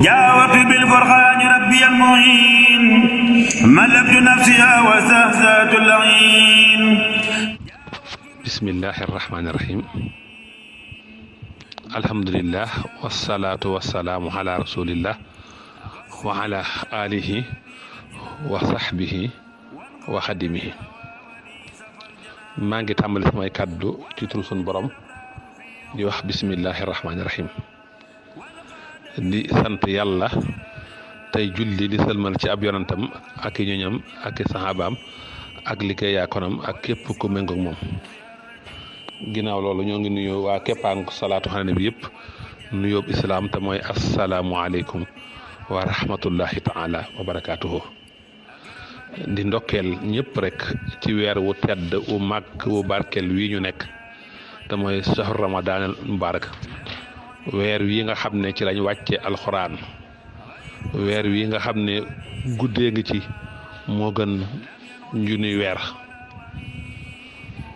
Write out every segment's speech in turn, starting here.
جاوبت بالفرقان ربي المعين ملكت نفسها وزهزات اللعين. بسم الله الرحمن الرحيم. الحمد لله والصلاة والسلام على رسول الله وعلى آله وصحبه وخدمه. maa ngi tàmbali samay kàddu ci turu sunu borom di wax bismillahi rahmaani rahim, di sant yàlla tey julli di sëlmal ci ab yonantam ak i ñoñam ak i saxaabaam ak liggéeyaa konam ak képp ku méngoog moom. ginnaaw loolu ñoo ngi nuyu waa keppaangu salaatu xane bi yëpp nuyoob islaam te mooy asalaamualeykum wa rahmatullahi taala wa barakaatuhu. di ndokkeel ñëpp rek ci weer wu tedd wu màgg wu barkeel wii ñu nekk te mooy shahru ramadanal mubarak, weer wi nga xam ne ci lañ wàcce alxuraan, weer wi nga xam ne guddee ngi ci moo gën junni weer,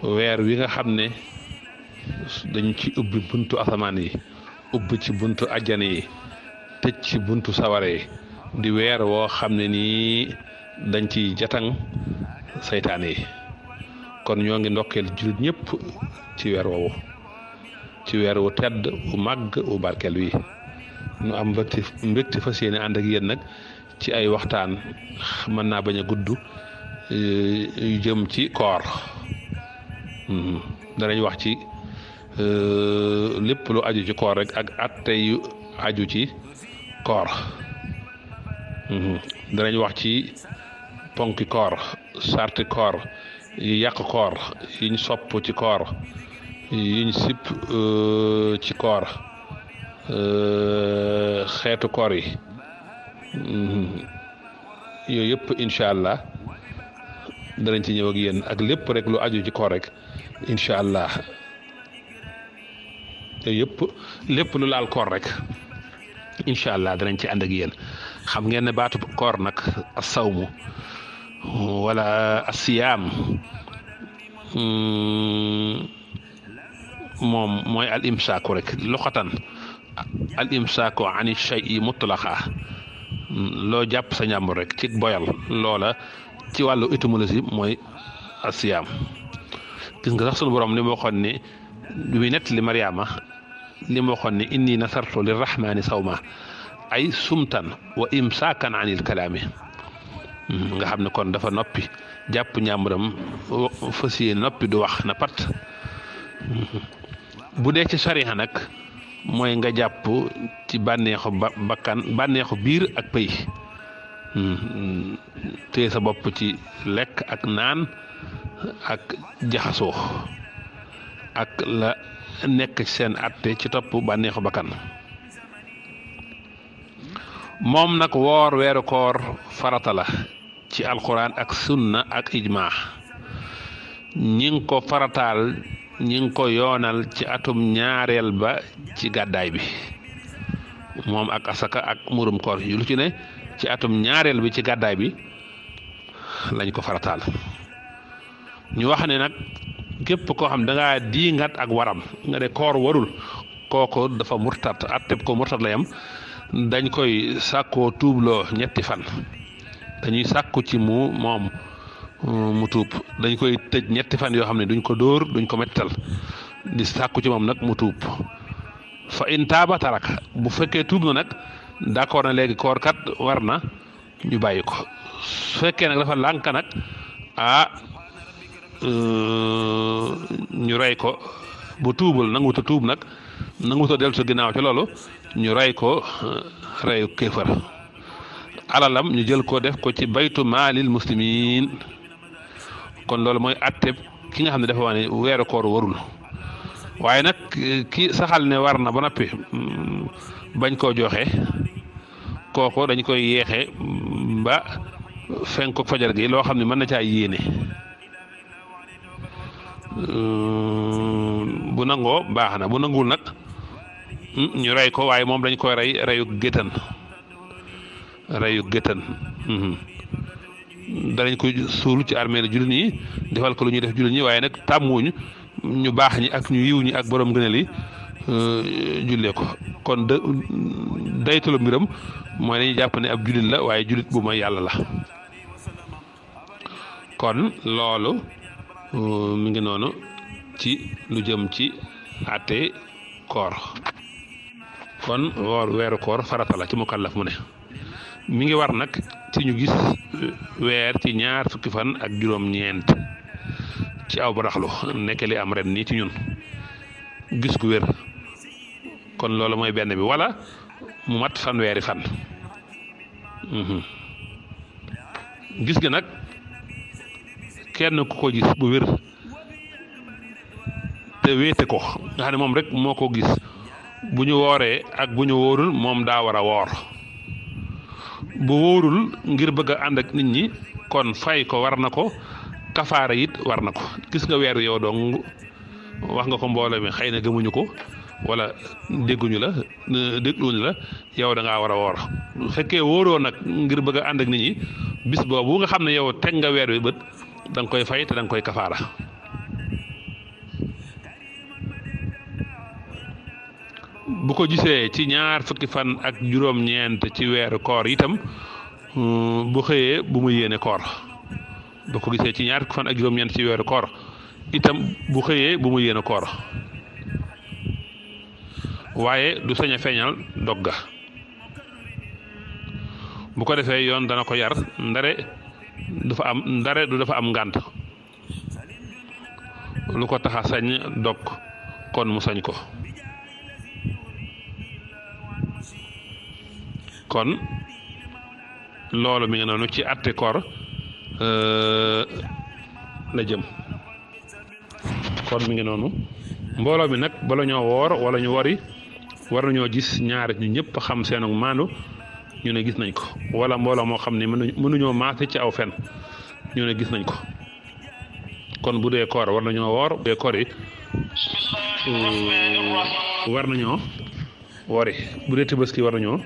weer wi nga xam ne dañ ci ubbi buntu asamaan yi, ubbi ci buntu ajjana yi, tëj ci buntu sawara yi, di weer woo xam ne nii dañ ci jatang saytaane yi. kon ñoo ngi ndokkeel jullit ñëpp ci weer woowu, ci weer wu tedd wu màgg wu barkeel wi. ñu am mbégte fas yéene ànd ak yéen nag ci ay waxtaan, mën naa bañ a gudd, yu jëm ci koor. danañ wax ci lépp lu aju ci koor rek ak atte yu aju ci koor. danañ wax ci ponki koor, sarti koor, yi yàq koor, yiñ sopp ci koor, yiñ sipp ci koor, xeetu koor yi, yooyu yëpp incha allah danañ ci ñëw ak yéen, ak lépp rek lu aju ci koor rek incha allah. yooyu yëpp lépp lu laal koor rek incha allah danañ ci ànd ak yéen. xam ngeen ne baatu koor nag as-sawmu wala as-siyaam moom mooy al imsaaku rek luqatan, al imsaaku ani shay'i mutlaqa, loo jàpp sa njàmbur rek ci boyal loola. ci wàllu étymologie mooy asiyaam. gis nga sax sunu borom li ma waxoon ne bi muy nett li Mariama li ma waxoon ne inni nasartu lirrahmani sawma ay sumtan wa imsaakan anil kalaami, nga xam ne kon dafa noppi jàpp njàmburam fas yéene noppi du wax na pat. bu dee ci sariya nag mooy nga jàpp ci bànneexu bakkan, bànneexu biir ak pëy, téye sa bopp ci lekk ak naan ak jaxasoo ak la nekk ci seen atte ci topp bànneexu bakkan. moom nag woor weeru koor farata la ci alquran ak sunna ak ijma. ñi ngi ko farataal, ñi ngi ko yoonal ci atum ñaareel ba ci gàddaay bi, moom ak asaka ak murum koor yu lu ci ne ci atum ñaareel bi ci gàddaay bi lañ ko farataal. ñu wax ne nag képp koo xam da ngaa diingat ak waram nga ne koor warul, kooku dafa murtat, atteb ko murtat la yam. dañ koy sàkkoo tuubloo ñetti fan, dañuy sàkku ci moom mu tuub, dañ koy tëj ñetti fan yoo xam ne duñ ko dóor duñ ko mettal, di sàkku ci moom nag mu tuub. fa in taaba taraka, bu fekkee tuub na nag d'accord na léegi koor kat war na, ñu bàyyi ko. su fekkee nag dafa lànk nag ñu rey ko. bu tuubul nanguta tuub nag, nanguta dellu sa ginnaaw ci loolu, ñu rey ko reyu kéefar. alalam ñu jël ko def ko ci baytu maalil muslimin. kon loolu mooy atteb ki nga xam ne dafa wax ne weeru koor warul. waaye nag ki saxal ne war na ba noppi bañ koo joxe, kooku dañ koy yeexe ba fenk fajar gi loo xam ne mën na caa yéene. bu nangoo baax na, bu nanguwul nag ñu rey ko, waaye moom dañ koy rey reyu géttan, reyu géttan. danañ koy suul ci armée la jullit ñi, defal ko lu ñuy def jullit ñi, waaye nag tàmmuñu ñu baax ñi ak ñu yiw ñi ak borom gënal yi jullee ko kon daytalu mbiram mooy dañuy jàpp ne ab jullit la waaye jullit bu mooy yàlla la kon loolu mi ngi noonu ci lu jëm ci àtte koor kon weeru koor farata la ci mukallaf mu ne mi ngi war nag ci ñu gis weer ci ñaar fukki fan ak juróom-ñeent ci aw baraxlu nekk li am ren nii ci ñun gis gu wér kon loolu mooy benn bi wala mu mat fanweeri fan gis gi nag kenn ku ko gis bu wér te wéete ko nga xam ne moom rek moo ko gis bu ñu wooree ak bu ñu wóorul moom daa war a woor bu wóorul ngir bëgg a ànd ak nit ñi kon fay ko war na ko kafaara it war na ko gis nga weer yow dong wax nga ko mbooloo mi xëy na gëmuñu ko wala dégguñu la dégluñu la yow da ngaa war a woor bu fekkee wóoroo nag ngir bëgg a ànd ak nit ñi bis boobu nga xam ne yow teg nga weer wi bët da nga koy fay te da nga koy kafaara bu ko gisee ci ñaar fukki fan ak juróom-ñeent ci weeru koor itam bu xëyee bu mu yéene koor bu ko gisee ci ñaar fukki fan ak juróom-ñeent ci weeru koor itam bu xëyee bu mu yéene koor waaye du sañ a feeñal dogga bu ko defee yoon dana ko yar ndare du dafa am ngànt lu ko tax a sañ dog kon mu sañ ko kon loolu mi ngi noonu ci àtte koor la jëm kon mi ngi noonu mbooloo mi nag bala ñoo woor wala ñu wori war nañoo gis ñaar ñu ñëpp xam seenu maandu ñu ne gis nañ ko wala mbooloo moo xam ne mënuñoo maase ci aw fen ñu ne gis nañ ko kon bu dee koor war nañoo woor bu dee koor yi war nañoo wori bu dee tabaski war nañoo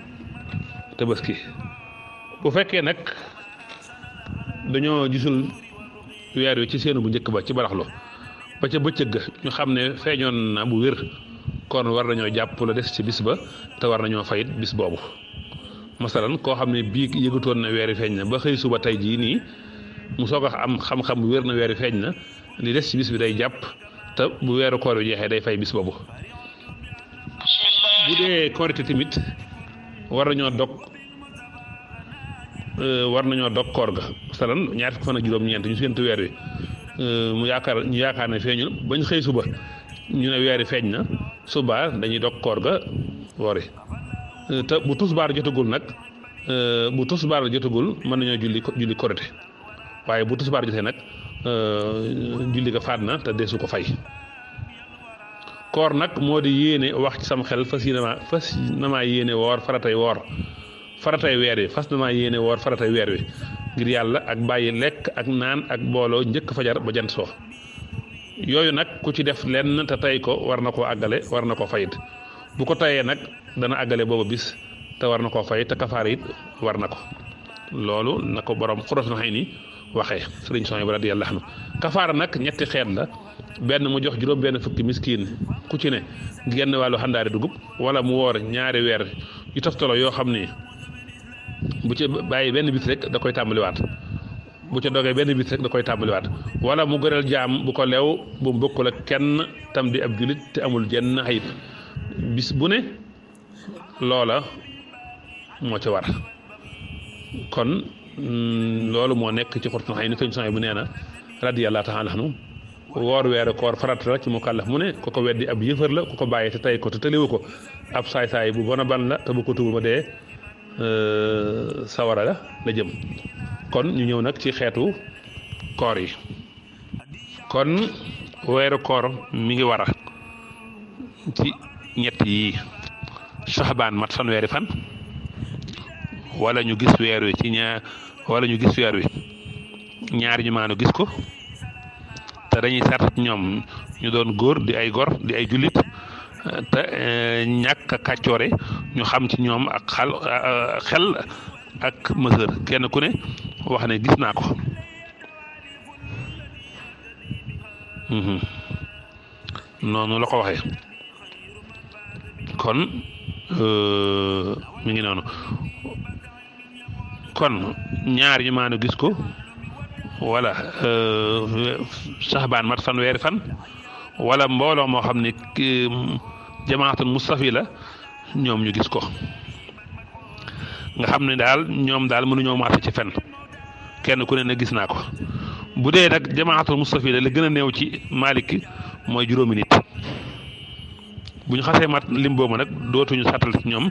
tabaski bu fekkee nag dañoo gisul weer wi ci seenu bu njëkk ba ci baraxlu ba ca bëccëg ga ñu xam ne feeñoon na bu wér kon war nañoo jàpp la des ci bis ba te war nañoo fayit bis boobu masalan koo xam ne bii yëgutoon na weer wi feeñ na ba xëy suba tey jii nii mu soog a am xam-xam bu wér na weer wi feeñ na li des ci bis bi day jàpp te bu weeru koor wi jeexee day fay bis boobu bu dee korite tamit war nañoo dog koor ga masalan ñaar fukki fan ak juróom-ñeent ñu séntu weer wi ñu yaakaar ne feeñul bañ xëy suba ñu ne weer wi feeñ na suba dañuy dog koor ga wori te bu tusbaar jotagul nag mën nañoo julli korite waaye bu tusbaar jotee nag julli ga faat na te deesu ko fay koor nag moo di yéene wax ci sam xel fas na maa yéene woor faratay weer wi fas na maa yéene woor faratay weer wi ngir yàlla ak bàyyi lekk ak naan ak booloo njëkk fajar ba jant soo yooyu nag ku ci def lenn te tey ko war na koo àggale war na koo fayit bu ko tayee nag dana àggale booba bis te war na koo fay te kafaara it war na ko loolu na ko borom Xuratul Ayni waxee sëriñ Suhaybu radiyallahu anhu kafaara nag ñetti xeet la benn mu jox juróom benn fukki miskiin ku ci ne genn wàllu xandaari dugub wala mu woor ñaari weer yu toftaloo yoo xam ni bu ci bàyyi benn bis rek da koy tàmbaliwaat bu ca dogee benn bis rek da koy tàmbaliwaat wala mu gëral jaam bu ko leew bu mu bokkul ak kenn tam di ab julit te amul jenn ayib bis bu ne loola moo ca war kon loolu moo nekk ci Xuratul Ayni sëñ Suhaybu bu nee na radiyallahu taala anhu woor weeru koor farata la ci mukallaf mu ne ku ko weddi ab yëfër la ku ko bàyyi te tey ko te tëliwu ko ab saay-saay bu bon a ban la te bu ko tuubul ma dee sawara la jëm kon ñu ñëw nag ci xeetu koor yi kon weeru koor mi ngi war a ci ñett yi saxbaan mat fanweeri fan wala ñu gis weer wi ñaari ñu maanu gis ko te dañuy sart ñoom ñu doon góor di ay gor di ay jullit te ñàkk a kàccoore ñu xam ci ñoom ak xel ak mësër kenn ku ne wax ne gis naa ko noonu la ko waxee kon mi ngi noonu kon ñaar ñu maanu gis ko wala saxbaan mat fanweeri fan wala mbooloo moo xam ne jamaatul mustafi la ñoom ñu gis ko nga xam ne daal ñoom daal mënuñoo maase ci fen kenn ku ne gis naa ko bu dee nag jamaatul mustafi la gën a néew ci Malik mooy juróomi nit bu ñu xasee mat lim boobu nag dootuñu sàttal ci ñoom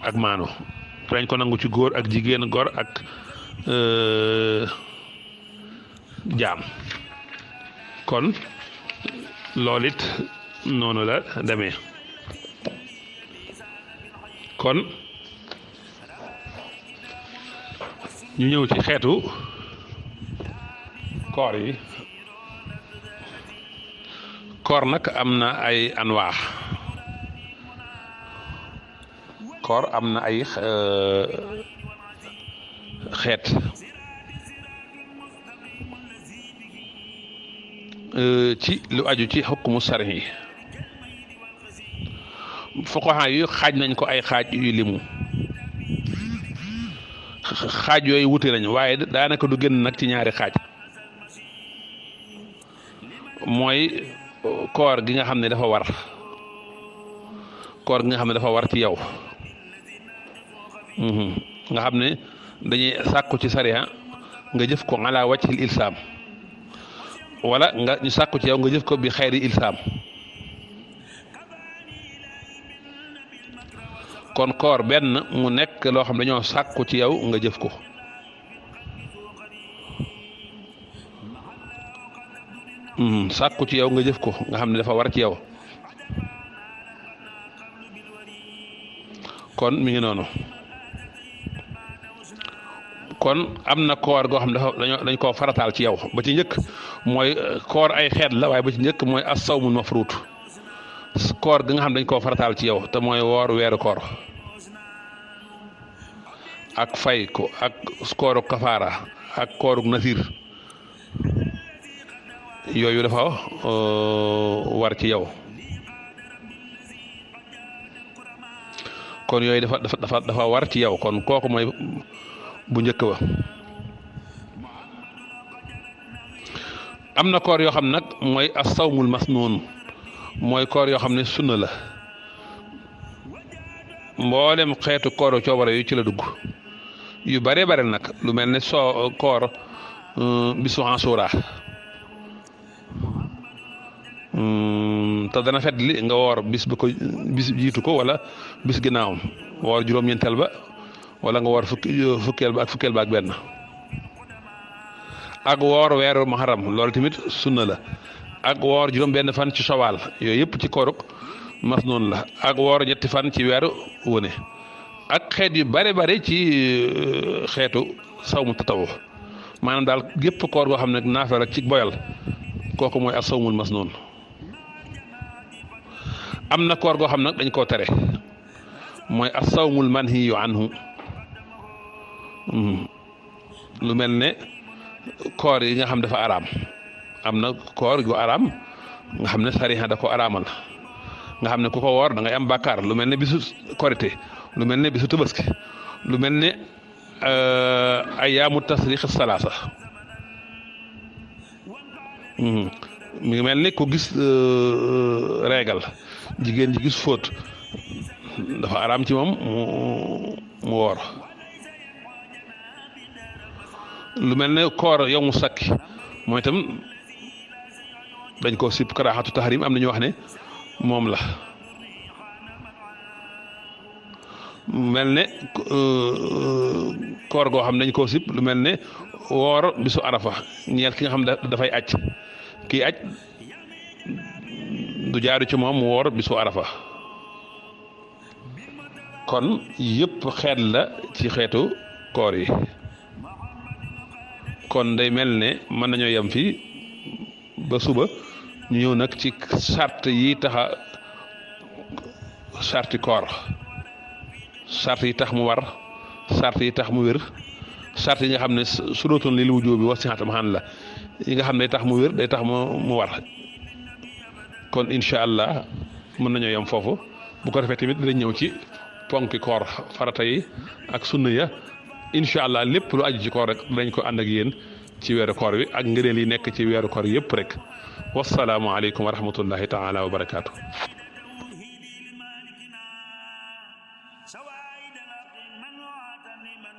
ak maano dañ ko nangu ci góor ak jigéen góor ak jaam kon loolu it noonu la demee kon ñu ñëw ci xeetu koor yi koor nag am na ay anwaax koor am na ay xeet ci lu aju ci xukmu sari yi fuqaha yu xaaj nañ ko ay xaaj yu limu xaaj yooyu wute nañ waaye daanaka du génn nag ci ñaari xaaj mooy koor gi nga xam ne dafa war koor gi nga xam ne dafa war ci yow nga xam ne dañuy sàkku ci sariya nga jëf ko ala wajhil ilsaam wala nga ñu sàkku ci yow nga jëf ko bi xayri ilsaam kon koor benn mu nekk loo xam dañoo sàkku ci yow nga jëf ko sàkku ci yow nga jëf ko nga xam ne dafa war ci yow kon mi ngi noonu kon am na koor goo xam ne dañ koo farataal ci yow ba ci njëkk mooy koor ay xeet la waaye ba ci njëkk mooy as-sawmul mafruut koor gi nga xam dañ koo farataal ci yow te mooy woor weeru koor ak fay ko ak kooru kafaara ak kooru nasir yooyu dafa war ci yow kon yooyu dafa war ci yow kon kooku mooy bu njëkk ba am na koor yoo xam nag mooy as-sawmul masnuun mooy koor yoo xam ne sunna la mboolem xeetu kooru coobare yu ci la dugg yu bare bare nag lu mel ne koor bisu Ashura te dana fet li nga woor bis jiitu ko wala bis ginnaawam woor juróom-ñeenteel ba wala nga woor fukkeel ba ak benn ak woor weeru muharram loolu tamit sunna la ak woor juróom benn fan ci Shawwal yooyu yëpp ci kooruk masnoon la ak woor ñetti fan ci weeru wone ak xeet yu bare bare ci xeetu sawmu tatawu maanaam daal gépp koor goo xam ne naafila rek ci boyal kooku mooy as sawmul masnoon am na koor goo xam nag dañ koo tere mooy as sawmul manhiyu anhu lu mel ne koor yi nga xam dafa araam am na koor gu araam nga xam ne sariya da ko araamal nga xam ne ku ko woor da ngay am bàkkaar lu mel ne bisu korite lu mel ne bisu tabaski lu mel ne ayaamu tasriix salaasa mi ngi mel ne ku gis régal jigéen ji gis fóot dafa araam ci moom mu woor lu mel ne koor yow mu sakki mooy itam dañ ko sib karaaxatu tahrim am na ñu wax ne moom la mel ne koor goo xam ne dañ koo sib lu mel ne woor bisu arafa ñeel ki nga xam dafay aj kii aj du jaaru ci moom mu woor bisu arafa kon yëpp xeet la ci xeetu koor yi kon day mel ne mën nañoo yem fii ba suba ñu ñëw nag ci sart yi taxa sarti koor sart yi tax mu war sart yi tax mu wér sart yi nga xam ne suróotoon lil wujoobi wa sixatam xaan la yi nga xam ne day tax mu wér day tax mu war kon incha allah mën nañoo yem foofu bu ko defee tamit dinañ ñëw ci ponki koor farata yi ak sunna ya incha allah lépp lu aju ci koor rek dinañ ko ànd ak yéen ci weeru koor bi ak ngëneel yi nekk ci weeru koor yëpp rek wasalaamu aleykum wa rahmatullahi taala wa barakaatu. سوائد الأقيم من وعدني من